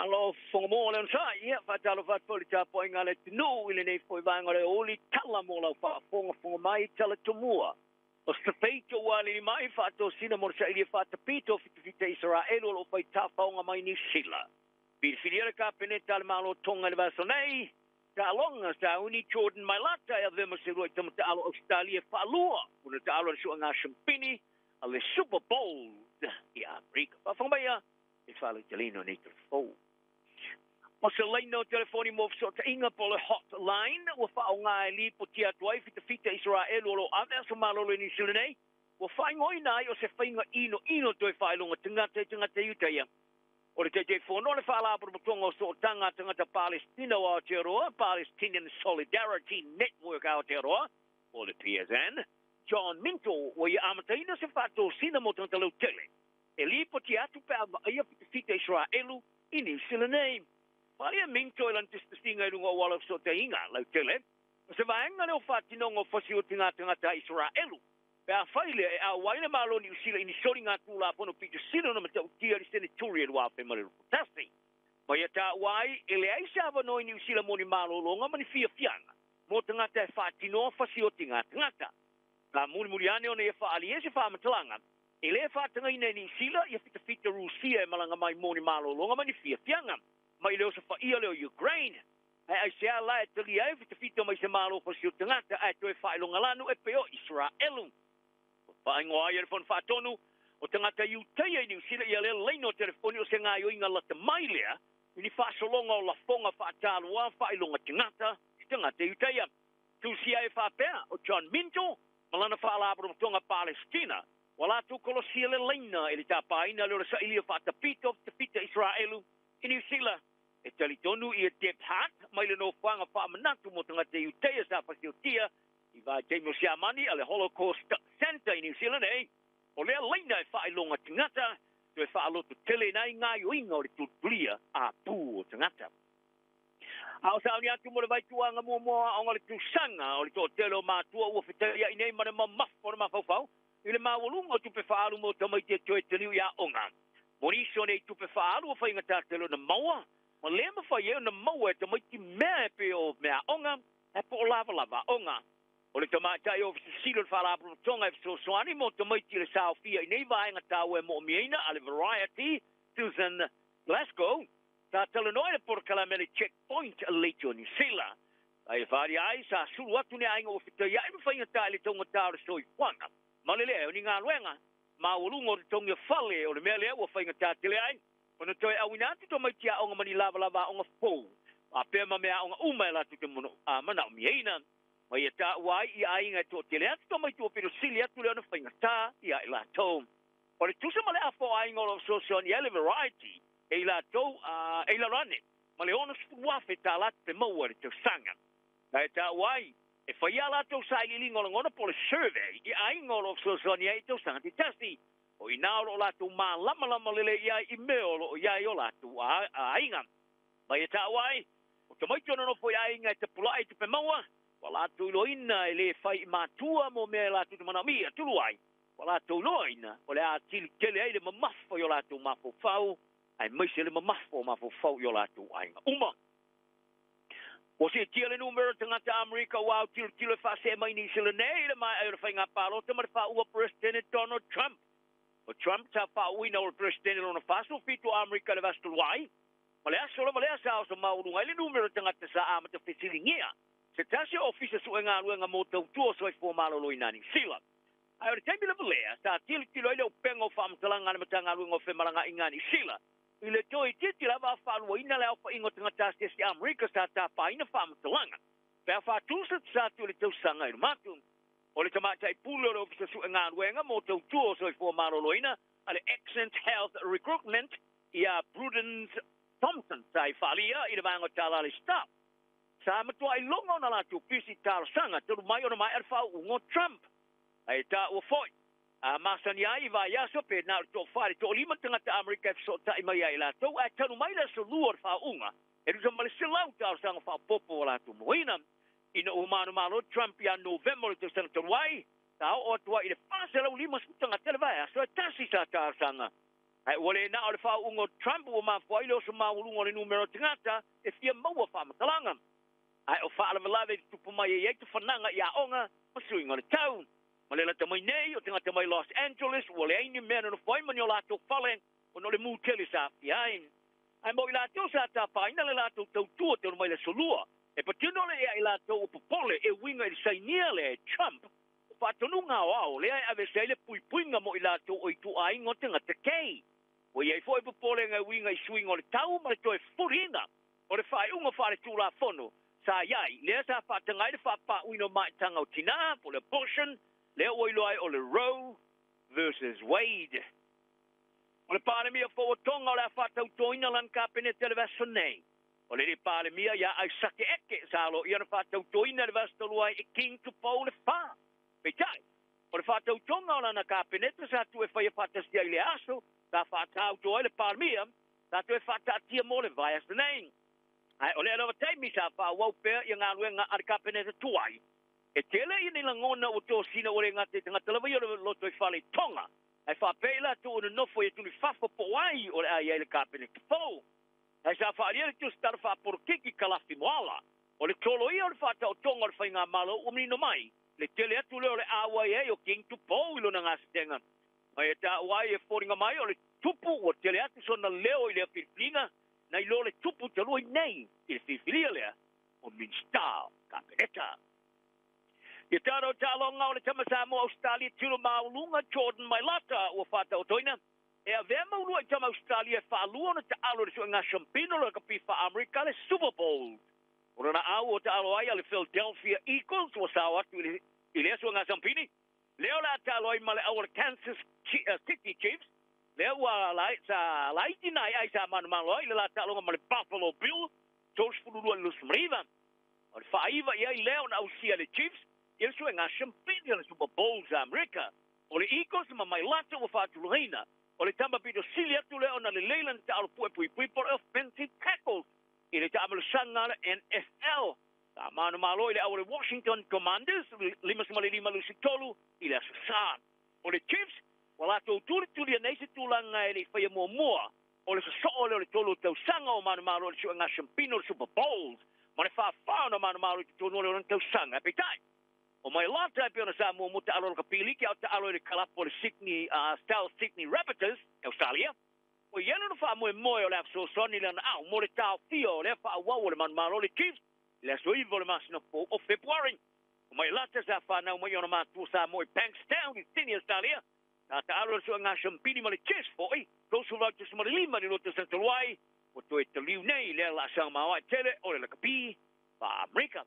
Malo fofoga mo le onosai, ia faatalofa atu foi i le tapuaiga a le atunuu i lenei foi vaega o le aoauli tala mo lau faafogafoga mai tala tomua. O se feito ua alili mai faatosina mo le sailia faatapito o fitafita Isaraelu o lo o fai tafaoga mai Niu Sila. Filifilia le Kapeneta a le Malo Tonga i le vaiaso nei, taaloga sauni Jordan Mailata e avea ma se uluai tama taalo Ausetalia e faalua ona taalo i le suaga shampini a le Super Bowl i Amerika. Faafofoga mai ia e faalauteleina o nei telefou. O se laina o telefoni mo fesootaiga po o le hotline ua faaaoga e lipotia atu ai fitafita Isaraelu o lo o ave aso malolo i Niu Sila nei, ua faaigoaina ai o se faiga inoino toe faailoga tagata i tagata Iutaia. O le Taitaifono o le Faalapotopotoga o Sootaga a Tagata Palesitina o Aotearoa, Palestinian Solidarity Network Aotearoa, po o le PSN, John Minto, ua ia amataina se faatosina mo tagata lautele e lipotia atu pe a vaaia fitafita Isaraelu i Niu Sila nei. Faaalia Minto i lana tusitusiga i luga o auala o fesootaiga lautele, o se vaega lea o faatinoga o fasioti tagata a Isaraelu pe afai lea e auai le Malo o Niu Sila i ni soliga tulafono pito sili ona matautia i le Seneturi e 2021. Ma ia taua ai, e leai se avanoa i Niu Sila mo ni malologa ma ni fiafiaga mo tagata e faatinoa fasiotiga tagata. Sa mulimuli ane ona ia faaalia ai se faamatalaga, e le faatagaina e Niu Sila ia fitafita Rusia e malaga mai mo ni malologa ma ni fiafiaga mai le osofaia lea o Ukraine. Ae aisea la e talia ai fitafita mai se Malo fasioti tagata ae toe faailogalanu e pei o Isaraelu? Ua faaigoa ai e le Fono Faatonu o tagata Iutaia i Niu Sila ia lea laina o telefoni o se gaoioiga lata mai lea i ni faasologa o lafoga faataloa faailoga tagata i tagata Iutaia. Tusia ai faapea o John Minto ma lana Faalapotopotoga Palesitina ua latou kolosia le laina i le tapaina lea o le sailia faatapito fitafita Isaraelu i Niu Sila. E talitonu ia Deb Hart mai le nofoaga faamanatu mo tagata Iutaia sa fasiotia i vaitaimi o Siamani a le Holocaust Centre i Niu Sila nei, o lea laina e faailoga tagata toe faalototeleina ai gaoioiga o le tulitulia apū o tagata. A o sauni atu mo le vaituaga muamua o aoga o le tausaga o le toatele o matua ua fetaiai nei ma le mamafa o le mafaufau i le maualuga o tupe faaalu mo tamaiti e toe taliu i aoga. Mo nisi o nei tupe faaalu ua faigata tele ona maua, ma le mafai ai ona maua e tamaiti mea e pei o meaaoga ae po o lavalava aoga. O le tamaitai Ofisa Sili o le Faalapotopotoga e fesoasoani mo tamaiti i le saofia i nei vaega taua e moomiaina a le Variety, Susan Glasgow, sa talanoa i le polokalame a le Checkpoint a Leitio Niu Sila. Sa ia faaalia ai, sa sulu atu ni aiga ua fetaiai ma faigata i le taugata o le soifuaga ma le leai o ni galuega. Maualuga o totogi o fale o le mea lea ua faigata tele ai ona toe auina atu tamaiti aoga ma ni lavalava aoga fou faapea ma meaaoga uma e latou te manaomiaina. Ma ia taua ai i aiga e toatele atu tamaiti ua pito sili atu lea ona faigata ia i latou. O le tusa ma le afa o aiga o lo o fesoasoani ai le Variety e i latou e i lalo ane ma le $60,000 tupe maua i le tausaga. Na e taua ai, e fai a latou sailiiliga o lagona po o le survey i aiga o lo o fesoasoani ai i tausaga taitasi. O i ina o lo o latou malamalama lelei i ai i mea o lo o i ai o latou aiga. Ma ia taua ai, o tamaiti o nonofo i aiga e tapulaa i tupe maua, ua latou iloaina e le fai i matua mo mea e latou te manaomia, tulu ai, ua latou iloaina o le a atili tele ai le mamafa i o latou mafaufau, aemaise le mamafa o mafaufau i o latou aiga uma. Ua siitia le numera o tagata Amerika ua autilotilo e faasee mai Niu Sila nei i le maea ai o le faiga palota ma le faauuga Peresetene Donald Trump. O Trump sa faauuina o le Peresetene lona 47 o Amerika i le vaiaso talu ai, ma le aso lava lea sa oso maualuga ai le numera o tagata sa amata fesiligia se tasi o ofisa suegaluega mo tautua o soifua maloloina a Niu Sila. Ae o le taimi lava lea sa tilotilo ai le upega o faamatalaga a le Matagaluega o Femalagaaiga a Niu Sila i le toeitiiti lava a faaluaina le aofaiga o tagata asiasi Amerika sa tapaina faamatalaga pe a faatusa tusa atu i le tausaga i luma atu. O le tamaitai pule o le Ofisa Suegaluega mo Tautua o Soifua Maloloina a le Accent Health Recruitment ia Prudence Thompson sa i faalia i le vaega o Tala a le Staff. Sa matuai loga ona latou pisi talosaga talu mai ona maea le faauuga o Trump. Ae taua foi, a masani ai i vaiaso pe na o le toafa i le toalima tagata Amerika e fesootai mai ia i latou, ae talu mai le aso Lua o le faauuga, e tusa ma le 100 talosaga faaopoopo ua latou moaina. Ina ua manumalo Trump ia Novema o le tausaga talu ai, sa oo atu ai i le 450 tagata i le vaiaso e tasi sa talosaga. Ai ua le na o le faauuga o Trump ua mafua ai le oso maualuga o le numera o tagata e fia maua faamatalaga. Ae o faalavelave i tutupu mai e i ai tafanaga i aoga ma suiga o le tau. Ma le lata mai nei o tagata mai Los Angeles ua leai ni mea e nonofo ai ma ni o latou fale ona o le mu tele sa aafia ai. Ae mo i latou sa tapaina le latou tautua talu mai le aso Lua, e patino le ia i latou ua popole e uiga i le sainia lea e Trump o faatonuga aoao lea e aveese ai le puipuiga mo i latou o ituaiga o tagata kei. Ua i ai foi popolega e uiga i suiga o le tau ma le toe fuliina o le faaiuga faaletulafono sa i ai, lea sa faataga ai le faapaaʻuina o maitaga o tinā, po o le abortion, lea ua iloa ai o le Roe versus Wade. O le Palemia fou o Tonga o le a faatautoina lana Kapeneta i le vaiaso nei. O le alii Palemia ia Aisake Eke sa aloaia ona faatautoina i le vaiaso talu ai e King Tupou le Fa. Peitai, o le faatautoga o lana Kapeneta sa tuu e faia faatasi ai i le aso sa faatauto ai le Palemia, sa toe faataatia mo le vaiaso nei. Ae o lea lava taimi sa faaauau pea ia galuega a le Kapeneta tuai. E tele ia ni lagona ua tosina ua le gata i tagata lava ia o le lotoifale i Tonga, ae faapea i latou ua nonofo i atunuu i fafo po o ai o le a i ai le Kapeneta fou. Ae sa faaalia le tusitala faapolokiki Kalafi Moala, o le tolo ia o le faataotoga o le faigamalo ua manino mai le tele atu lea o le auai ai o King Tupou i lona gasesega. Ma e taua ai e foliga mai o le tupu ua tele atu sona leo i lea filifiliga nai lo le tupu talu ai nei i le filifilia lea o Minisita o Kapeneta. Ia tatou taaloga o le tama Samoa Ausetalia tino maualuga Jordan Mailata ua faataotoina e avea ma uluai tama Ausetalia e faalua ona taalo i le suega siampina o le lakapi faa-Amerika le Super Bowl. O lona au o taalo ai a le Philadelphia Eagles ua sao atu i lea suega siampini, lea o le a taalo ai ma le au o le Kansas City Chiefs, lea ua sa laiti nai ai sa manumalo ai i le la taaloga ma le Buffalo Bills 32 i le 29. O le faaiva i ai lea ona ausia e le Chiefs i le suega siampini o le Super Bowl sa Amerika. O le Eagles ma Mailata ua faatulagaina. O le tama pito sili atu lea ona lelei lana taalo pue puipui po o le offensive tackles i le taamalosaga a le NFL. Sa manumalo i le au o le Washington Commanders 55-23 i le Aso Sa. O le Chiefs ua latou tulitulia nei se tulaga e le i faia muamua o le sosoo lea o le tolu o tausaga o manumalo i le suega siampina o le Super Bowls ma le faafa ona manumalo i totonu o le ona tausaga. Peitai, o Mailata e pei ona sa muamua taalo i le kapiliki a o taalo i le kalapu o le Sydney, South Sydney Rabbitohs, Australia. Ua i ai lona faamoemoe o le a fesoasoani i lana au mo le taofia o lea faaauau o le manumalo o le Chiefs i le aso 9 o le masina fou o Fepuari. O Mailata sa fanau mai i ona matua Samoa i Bankstown i Sydney, Australia. Sa taalo i le suega siampini ma le Chiefs foi, 35 i le 2 tausaga talu ai, ua toe taliu nei lea laasaga maoae tele o le lakapi faa-Amerika.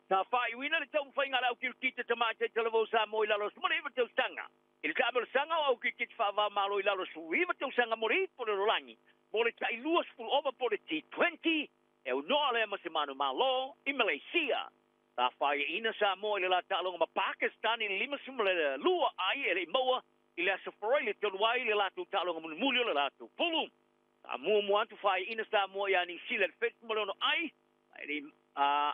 Sa faaiuina le taumafaiga a le au kirikiti tamaitai talavou Samoa i lalo o 19 tausaga. I le taamalosaga o au kirikiti faava-o-Malo i lalo o 19 tausaga mo le ipu o le lalolagi mo le tai 20 ova po o le T20, e aunoa lea ma se manumalo i Malaysia. Sa faiaina Samoa i le la taaloga ma Pakistan i le 52 ai e le i maua i le Aso Faraile talu ai le latou taaloga mulimuli o le latou pulu. Sa muamua atu faiaina Samoa ia Niu Sila i le 76 ai,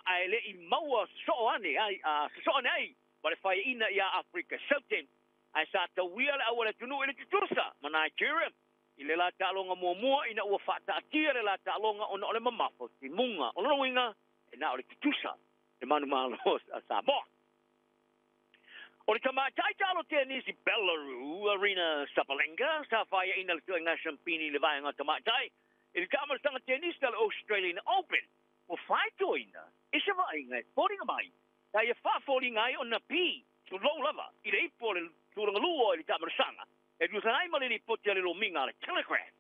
ae le i maua sosoo ane ai, sosoo ane ai ma le faiaina ia Afrika Saute. Ae sa tauia le au a le atunuu i le tutusa ma Nigeria i le la taaloga muamua ina ua faataatia le la taaloga ona o le mamafa o timuga. O lona uiga, e na o le tutusa le manumalo a Samoa. O le tamaitai taalo tenisi Belarus, Aryna Sabalenka, sa faiaina le suega siampini i le vaega tamaitai i le taamalosaga tenisi a le Australian Open, ua faitoina i se vaaiga e foliga mai sa ia faafoliga ai ona pi tulou lava i le ipu o le tulaga lua i le taamalosaga e tusa ai ma le lipoti a le lomiga a le Telegraph.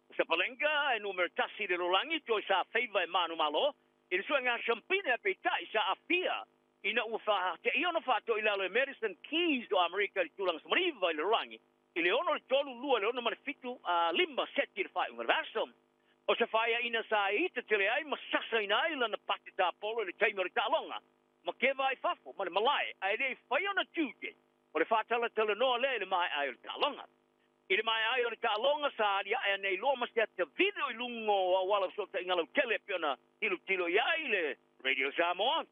O Sabalenka e numera 1 i le lalolagi toe sa feiva e manumalo i le suega siampini, ae peitai sa aafia ina ua faateia ona faatoʻi lalo e Madison Keys o Amerika i le tulaga 19 i le lalolagi i le 6-3, 2-6 ma le 7-5 seti i le faaiuga o le vaiaso. O se faiaina sa ita tele ai ma sasaina ai lana pate tapolo i le taimi o le taaloga ma keva ai fafo ma le malae, ae le i fai ona tiute o le faatalatalanoa lea i le maea ai o le taaloga. I le maea ai o le taaloga sa aliae ane ai loa ma se ata video i luga o auala o fesootaiga lautele e pei ona tilotilo i ai le Radio Samoa,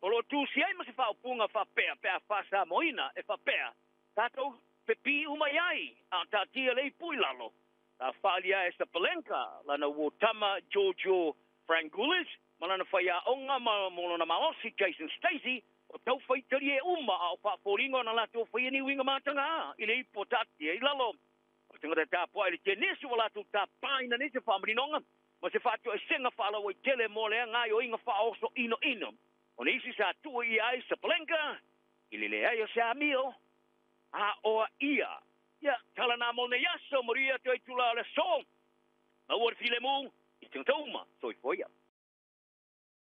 o lo o tusi ai ma se faaupuga faapea pe a faasamoina e faapea, tatou pepi uma i ai, a taatia le ipu i lalo. Sa faaalia e Sabalenka lana uo tama Giorgio Frangulis ma lana faiaoga ma mo lona malosi Jason Stacey o taufaitalie uma a o faafoliga ona latou faia ni uiga matagā i le ipu o taatia i lalo. O tagata tapuai le tenisi ua latou tapāina nei se faamaninoga ma se faatoesega faalauaitele mo lea gaoioiga faaoso inoino. O nisi sa tuu ia ai Sabalenka i le leai o se amio a oa ia. Ia, tala nā mo nei aso, maria te tula o le aso. Maua le filemu i tagata uma. Soifua ia.